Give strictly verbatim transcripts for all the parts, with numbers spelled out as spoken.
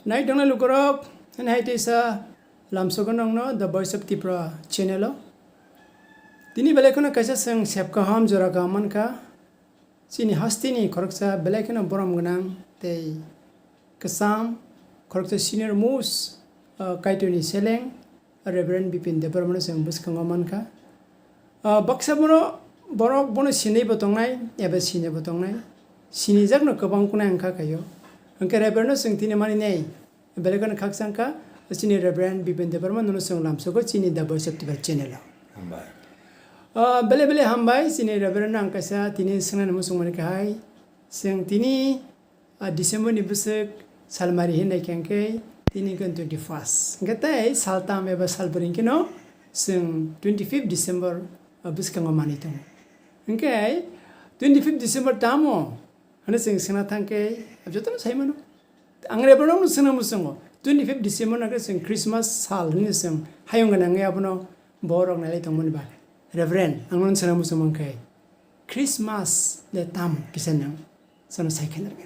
Nai tongnai lukurok, ani hai teisa lamsogo nongno The Voice of Tripura channel o. Tini belai kheno kaisa chwng sep kaham jora kaham mankha. Chini hasteni khoroksa belai kheno borom gwnang tei kwcham, khoroksa senior most, ah, Kaitorni seleng, Reverend Bipin Debbarmano chwng bwskango mankha. Ah, baksa bono borok bono sinwibo tongnai, eba sinibo tongnai. Sinijakno kwbang kunai wngkha khaio. Hwnkhe Reverendno chwng tini maninai, belai kheno khakchangkha, chini Reverend Bipin Debbarmanono chwng lamsogo chini The Voice of Tripura channel o. Hambai. Ah, belai belai hambai, chini Reverendno ang kaisa tini swngnani muchung mankha hai. Chwng tini Ah, December ni bwswk salmari hinwi khe hwnkhe tini hwnkhe twenty first. Hwnkhe tei saltam eba salbrwi hwnkhe no chwng twenty fifth December, ah, bwskango manwi tongo. Hwnkhe twenty fifth December tamo hwnwi chwng swngna thangkhe jotono sai mano. Ang Reverendno swngna muchungo twenty fifth December no khe chwng Christmas sal hwnwi chwng hayung gwnangwi abono borok nailai tongmani ba. Reverend, ang nono swngna muchung mankhe Christmas le tamo kisa nang? Sono sai khe narwkha.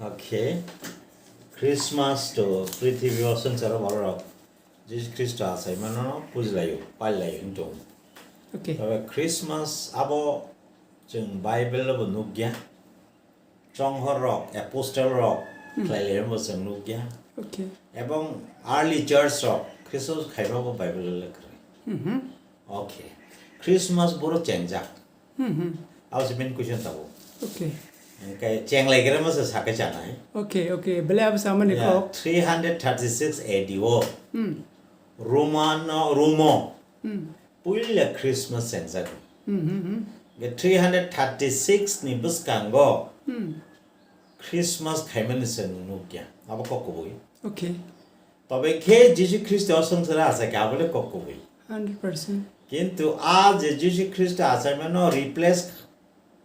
Okay. Christmas to prithibi o swngcharo bororok Jisu Khristo achaimano pujilaio, palilaio hintung. Okay. Tobe Christmas abo chwng Bible o bo nukya. Chonghor rok, apostle rok, hmm, khlailaio bo chwng nukya. Okay. Ebong early church rok Christmas khaiba bo Bible o lekha. Mhm. Okay. Christmas boro chengjak. Hmm, hmm. Abo se main question tabo. Okay. Hwnkhe chenglai khe masa sakai chanai. Okay, okay. Bele abo samani kok. Three hundred thirty-six A D o. Hmm. Roman, Romo. Hmm. Puila Christmas chengjak. Hmm, hmm, hmm. Ge three hundred thirty-six ni bwskango. Hmm. Christmas khaimani se nukya. Abo kok kubui. Okay. Tobe khe Jisu Khristo swngcharo achaikha, abole kok kubui. Hundred percent. Kintu a je Jisu Khristo achaimano replace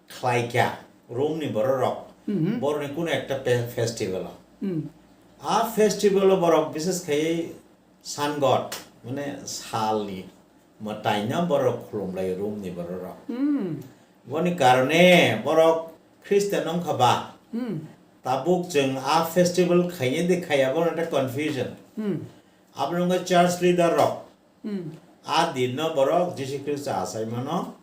khlaikha Rome ni bororok, mhm, boroni kuno ekta pe-, festival o. Hmm. A festival o borok bises khai sun god, mane salni mwtaino borok khulumlai Rome ni bororok. Hmm. Boni karone borok Christian wngkha ba, hmm, tabuk chwng a festival khaiya de khaiya, bono ta confusion. Hmm. Abono wngkha church leader rok. Hmm. A dinno borok Jisu Khristo achaimano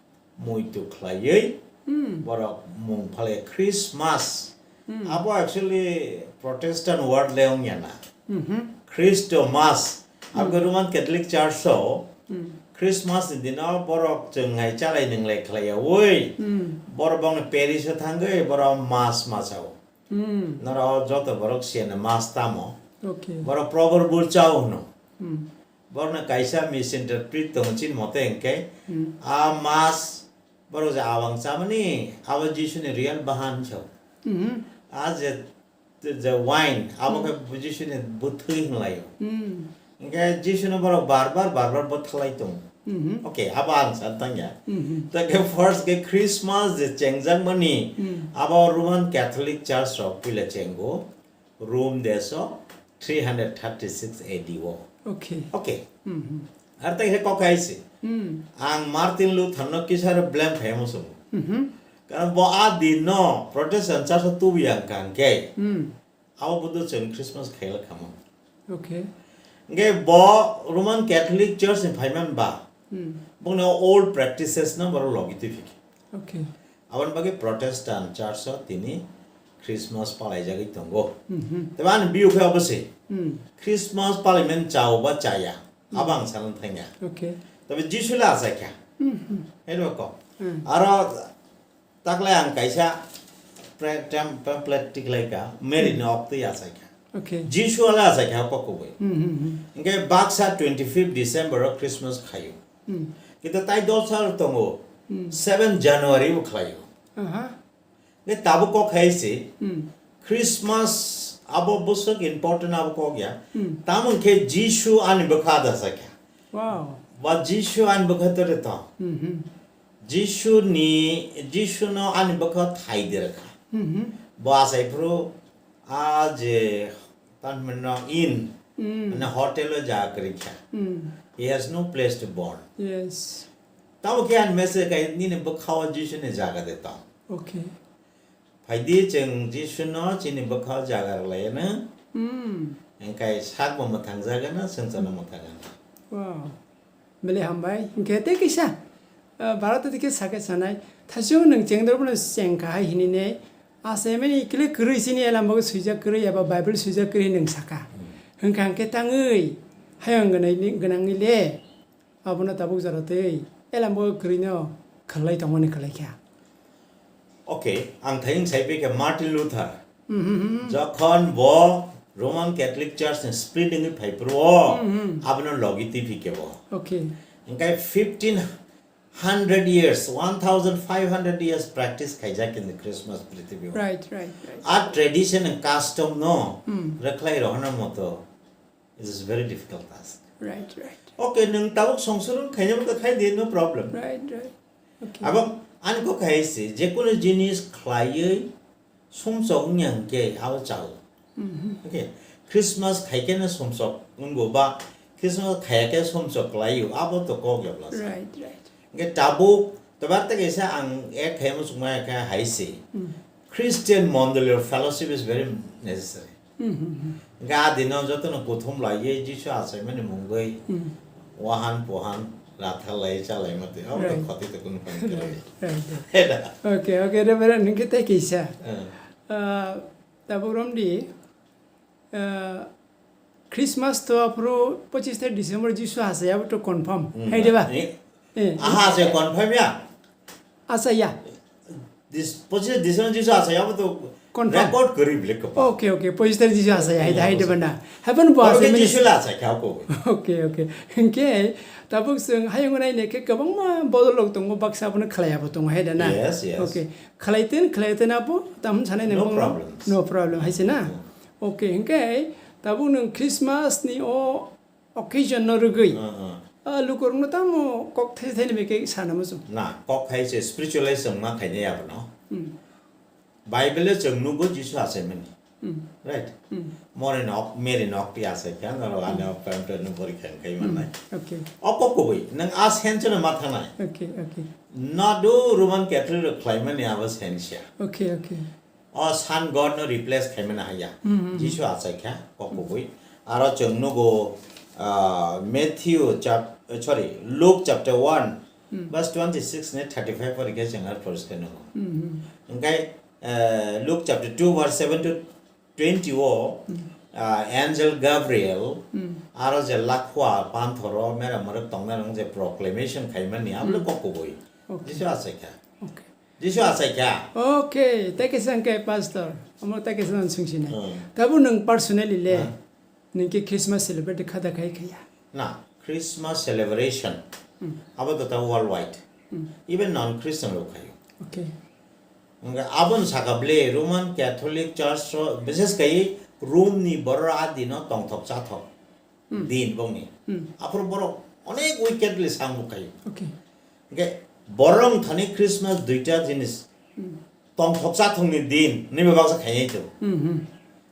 muitu khlaiwi, hmm, borok mung phalai Christmas. Hmm. Abo actually Protestant word le wngya na. Mhm. Christomas. Hmm. Abo Roman Catholic Church o, hmm, Christmas ni dino borok chwnglai chalai nwnglai khlaiyawi, hmm, borok bongni parish o thangwi borok mas masao. Hmm. Noro joto borok siyana mas tamo. Okay. Borok probor bul chao hwno. Hmm. Borokno kaisa misinterpret tongo chini mote hwnkhe, hmm, a mas borok je awang chamani, abo Jisuni real bahan sao. Hmm. A je, je wine, abo khe, hmm, Jisuni bwthwi hwnlaio. Hmm. Hwnkhe Jisuno borok bar bar, bar bar bwthalai tongo. Mhm. Okay, abo ang san tangya. Mhm. Ta khe first khe Christmas je chengjakmani, hmm, abo Roman Catholic Church rok puila chengo. Rome deso three hundred thirty-six A D o. Okay. Okay. Mhm. Ar tai he kok hai se. Hmm. Ang Martin Luther no kisa ro blame khai mo sung. Mhm. Karon bo a din no Protestant church o tubu yang kang khe. Hmm. Abo Buddha chwng Christmas khaila khamung. Okay. Nge bo Roman Catholic Church ni phaiman ba. Hmm. Bongni old practices no borok logi twi phiki. Okay. Aboni bagwi Protestant Church o tini Christmas palaijagwi tongo. Mhm. Tei ani view khe obo se. Hmm. Christmas palaimani chao ba chaya. Hmm. Abo ang sana thangya. Okay. Tei Jisu le achaikha. Mhm. Ero ko. Hmm. Aro taklai ang kaisa pre-, tem-, pamphlet tiklaika, Mary ni, hmm, oktwi achaikha. Okay. Jisu le achaikha kok kubui. Hmm, hmm, hmm. Hingke baksa twenty fifth December o Christmas khayo. Hmm. Kita tai dosal tongo, hmm, seven January bo khlaio. Aha. Nge tabuk kok hai se, hmm, Christmas abo bwswk important abo kok ya. Hmm. Tamo khe Jisu ani bwkha da sakha. Wow. Ba Jisu ani bwkha tore to. Hmm, hmm. Jisu ni, Jisu no ani bwkha thai de rakha. Hmm, hmm. Bo asai phuru a je Tanmano inn, hmm, mane hotel o ja kwrwi kha. Hmm. He has no place to born. Yes. Tamo khe ang message kai nini bwkha o Jisu ni jaga de tong. Okay. Phaidi chwng Jisu no chini bwkha o jaga rwlai no. Hmm. Engkai sakbo mwthang jagana, sengchano mwthang jagana. Wow. Bele hambai. Hingke tei kisa, ah, Bharat tei kisa ke sanai. Thasung nung chengdor bono chengka hai hinine. Ase mani kile kwrwi sini elam bogo suijak kwrwi eba Bible suijak kwrwi nung saka. Hmm. Hingka hingke tangwi hayang gwnai ni, gwnangwi le. Abono tabuk jora tei elam bo kwrwino khwlai tongmani khwlai kha. Okay, ang thayung sai phi khe Martin Luther. Mhm, mhm. Jokhon bo Roman Catholic Church ni spreading phai pro, mhm, abono logi twi phi khe bo. Okay. Engkai fifteen hundred years, one thousand five hundred years practice khaijak in the Christmas prithibi. Right, right, right. A tradition and custom no, hmm, rwkhlai rohna moto. It is very difficult task. Right, right. Okay, nwng tabuk songsorung khainai wngkha khai di, no problem. Right, right. Okay. Abo ani kok khai se, je kono jinis khlaiwi sumsok wngya hwnkhe abo chal. Mhm. Okay, Christmas khaikhe no sumsok wngo ba Christmas khayakhe sumsok khlaio, abo to kok ya plus. Right, right. Hwnkhe tabuk tobar tei kaisa ang add khaima chukmaya khe hai se. Mm. Christian mondoli or fellowship is very necessary. Hmm, hmm, hmm. Hwnkhe a dino jotono kuthum laiwi Jisu achaimani mungwi, hmm, wahan pohan rathar laiwi chalaima twi. Abo to, right, khoti to kunu kunu kwrwi. Right, right, right. Heda. Okay, okay, Reverend, hwnkhe tei kisa. Eh. Ah, tabuk romdi, ah, Christmas to aphuru pochis tarik December Jisu achai, abo to confirm. Hmm, hai de ba? Eh. Eh. Aha, achai confirm ya? Achai ya. Dis-, pochis December Jisu achai, abo to, confirm, record kwrwi bile kwbang. Okay, okay, pochis tarik Jisu achai, hai, hai, hai, de bana. Happen bo abo achai, khe mani Jisu la achai kha ko. Okay, okay. Hwnkhe, tabuk chwng hayung nai ne khe kwbangma bodol rok tongo, baksa abono khlai abo tongo, hai da na? Yes, yes. Okay. Khlai ten, khlai ten abo, tam sanai nang. No problem. No problem, hai se na? Mm. Okay, hwnkhe, tabuk nwng Christmas ni o occasion no rwgwi, ah, ah, ah, lukurokno tamo kok thai thai ni bai khe sana muchung. Na, kok hai se spiritualize wng ma khainai abono. Hmm. Bible o chwng nugo Jisu achaimani. Hmm. Right? Hmm. Mori nok, Mary nok pi achai kha, norok, hmm, ani ok pam pam no pori khan khai, hmm, manai. Okay. O kok kubui, nang a sense no ma thanai. Okay, okay. Nadu Roman Catholic rok khlaimani abo sense ya. Okay, okay. O Son God no replace khaimani haya. Hmm, hmm, hmm. Jisu achai kha, kok kubui. Aro chwng nugo, ah, Matthew chap-, eh, sorry, Luke chapter one, hmm, verse twenty-six ne thirty-five pori khe chwng ar poriskar nugo. Hmm, hmm. Hwnkhe, eh, Luke chapter two verse seven to twenty o, hmm, ah, angel Gabriel, hmm, aro je lakhua panthoro mera morok tongnai rok je proclamation khaimani, abo le, hmm, kok kubui. Okay. Jisu achai kha. Okay. Jisu achai kha. Okay, thank you, thank you, Pastor. Omo thank you, thank you, sung sinai. Hmm. Tabuk nwng personally le, hmm, nwng khe Christmas celebrate kha da khai khaya? Na, Christmas celebration. Hmm. Abo to ta worldwide. Hmm. Even non-Christian rok khayo. Okay. Hwnkhe aboni saka bwle Roman Catholic Church rok, bises khai Rome ni borok a dino tongthok chathok. Hmm. Din bongni. Hmm. Aphuru borok onek wickedly sang bukhaio. Okay. Hwnkhe borok thani Christmas duita jinis, hmm, tongthok chathokni din, nini baksa khainai to. Hmm, hmm.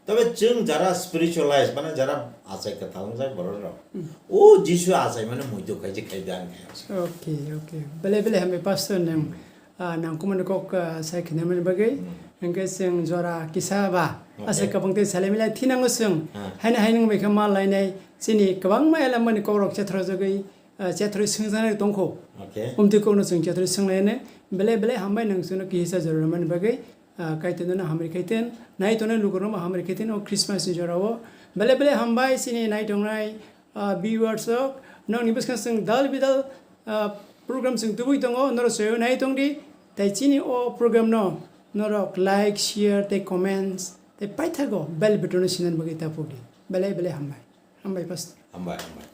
Tobe chwng jara spiritualize, mane jara achai kwtal wngjak borok rok. Hmm. O Jisu achaimani muitu khai je khai dan khai. Okay, okay. Bele bele hambai pastor nang. Hmm. Ah, nangkukmani kok, ah, sai khinamani bagwi, hmm, hwnkhe chwng jora kisa ba, okay, asa kwbang tei salai milai thinango chwng. Ah. Haino haino wngbai khe ma lainai chini kwbangma elambani kokrok chethrojagwi, ah, chethroi swngjaknai tongkho. Okay. Umtwi kokno chwng chethroi swnglainai. Belai belai hambai nwng chwngno kisa jora rwmani bagwi, ah, Kaitorno hamri khaiten, nai tongnai lukurokno hamri khaiten o Christmas ni jorao. Belai belai hambai chini nai tongnai, ah, viewers rok, nokni bwskango chwng dal bidal, ah, program chwng tubui tongo, norok chwng nai tong di, tei chini o program no norok like, share tei comments tei paithago bell button no sinani bagwi ta pok di. Belai belai hambai. Hambai, Pastor. Hambai, hambai.